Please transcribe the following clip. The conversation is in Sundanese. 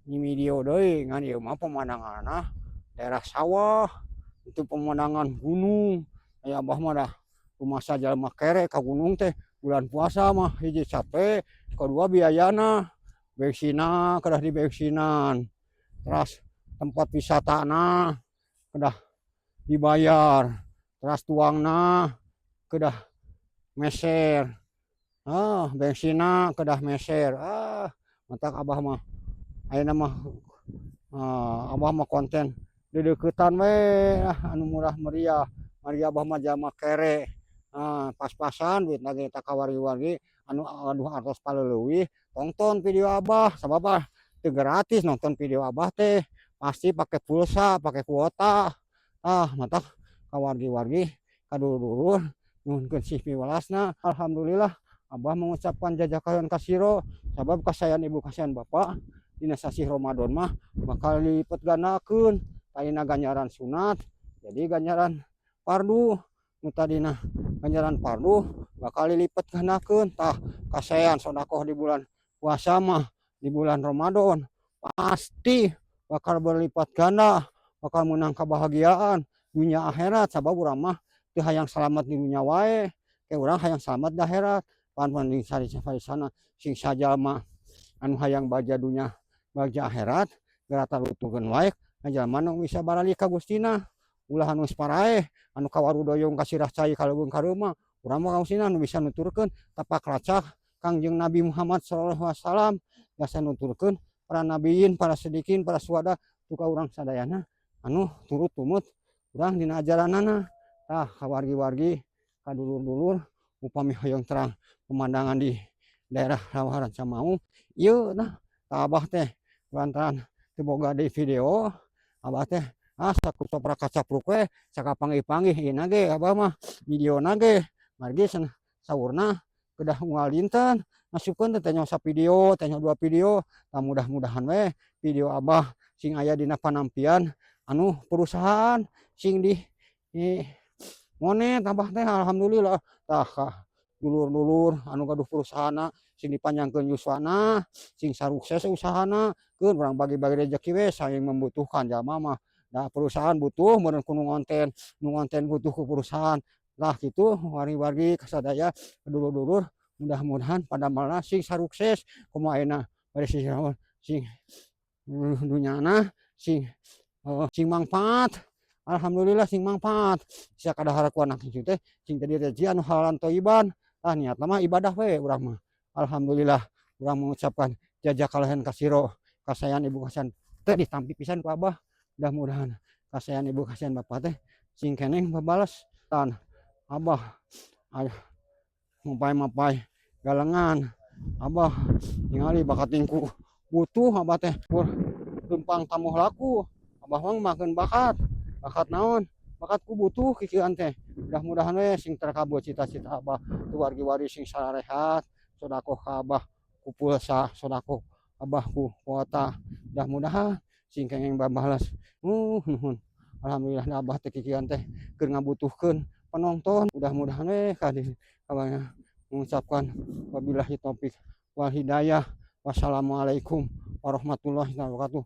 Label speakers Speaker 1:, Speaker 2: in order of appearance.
Speaker 1: Nyimidio deui, ngan ieu mah pemandanganna daerah sawah, itu pemandangan gunung. Aya Abah mah dah rumasa jalma kere ka gunung teh bulan puasa mah, hiji capek, kadua biayana, bensinna kedah dibensinan, teras tempat wisatana kedah dibayar, teras tuangna kedah meser, ah bensinna kedah meser. Ah, matak Abah mah ayeuna mah Abah mah konten deudeuketan we ah anu murah meriah. Margi Abah mah jalma kere, pas-pasan duitna ge. Tah, ka wargi-wargi anu gaduh artos paleuleuleuwih, tongton video Abah, sabab ah teu gratis nonton video Abah teh, pasti pake pulsa, pake kuota. Ah, matak ka wargi-wargi, ka dulur-dulur, nyuhunkeun sih piwelasna. Alhamdulillah, Abah mengucapkan jazakallahu kasiro, sabab kasaean ibu, kasaean bapak dina sasih Ramadan mah bakal dilipet gandakeun. Tadina ganjaran sunat jadi ganjaran fardu, nu tadina ganjaran fardu bakal dilipet gandakeun. Tah, kasaean sodakoh di bulan puasa mah, di bulan Ramadan pasti bakal berlipat ganda, bakal menang kebahagiaan dunia akhirat, sabab urang mah teu hayang salamet di dunia wae ke, urang hayang salamet di akhirat. Pan sana sing sajalma anu hayang bagja dunya bagja akhirat geura talutukeun wae jalma nu bisa baralih ka Gustina, ulah anu geus paraeh anu kawarudoyong ka sirah cai ka leuweung kareuma. Urang mah Gustina nu bisa nuturkeun tapak lacak Kangjeng Nabi Muhammad sallallahu alaihi wasallam, biasa nuturkeun para nabiin, para sidikin, para suhada, ka urang sadayana anu turut tumut urang dina ajaranana. Tah, ka wargi-wargi, ka dulur-dulur, upami hoyong terang pemandangan di daerah Rawa Rancamaung ieu. Nah, tah, Abah teh lantaran teu boga deui video Abah teh, ah sakutoprak kacapruk we sakapanggih-panggih ieu ge Abah mah videona ge. Margi cenah saurna kedah unggal dinten masukkeun teh, teh savideo teh, dua video. Tah, mudah-mudahan we video Abah sing aya dina panampian anu perusahaan, sing di monet Abah teh. Alhamdulillah. Tah, ka dulur-dulur anu gaduh perusahaanna, sing dipanjangkeun yuswana, sing sarukses usahana. Keun urang bagi-bagi rezeki we, saling membutuhkan jalma mah da. Perusahaan butuh meureun ku nu ngonten, nu ngonten butuh ku perusahaan lah. Kitu, wargi-wargi kasadaya, dulur-dulur, mudah-mudahan padamelna sing sarukses kumaha ayeuna bari sing dunyana sing sing mangfaat. Alhamdulillah, sing mangfaat sakadahar ku anak cucu teh, sing jadi rezeki anu halalan thayyiban. Tah, niatna mah ibadah we urang mah. Alhamdulillah, urang mengucapkan jazakallahu kasiro, kasaean ibu kasaean teh ditampi pisan ku Abah. Mudah-mudahan kasaean ibu, kasaean bapak teh sing keneh babales. Tan Abah mapay-mapay galengan Abah ningali bakat ku butuh Abah teh lempang tamuh laku. Abah mah makeun bakat, bakat naon, bakat ku butuh kikieuan teh. Mudah-mudahan we sing terkabul cita-cita Abah tu. Wargi-wargi sing sararehat, sodakoh ka Abah ku pulsa, sodakoh Abah ku kuota, mudah-mudahan sing kenging babales. Nuhun. Alhamdulillah, Abah teh kikieuan teh keur ngabutuhkeun penonton. Mudah-mudahan we ka abahnya mengucapkan wabillahi taufik wal hidayah, wassalamualaikum warahmatullahi wabarakatuh.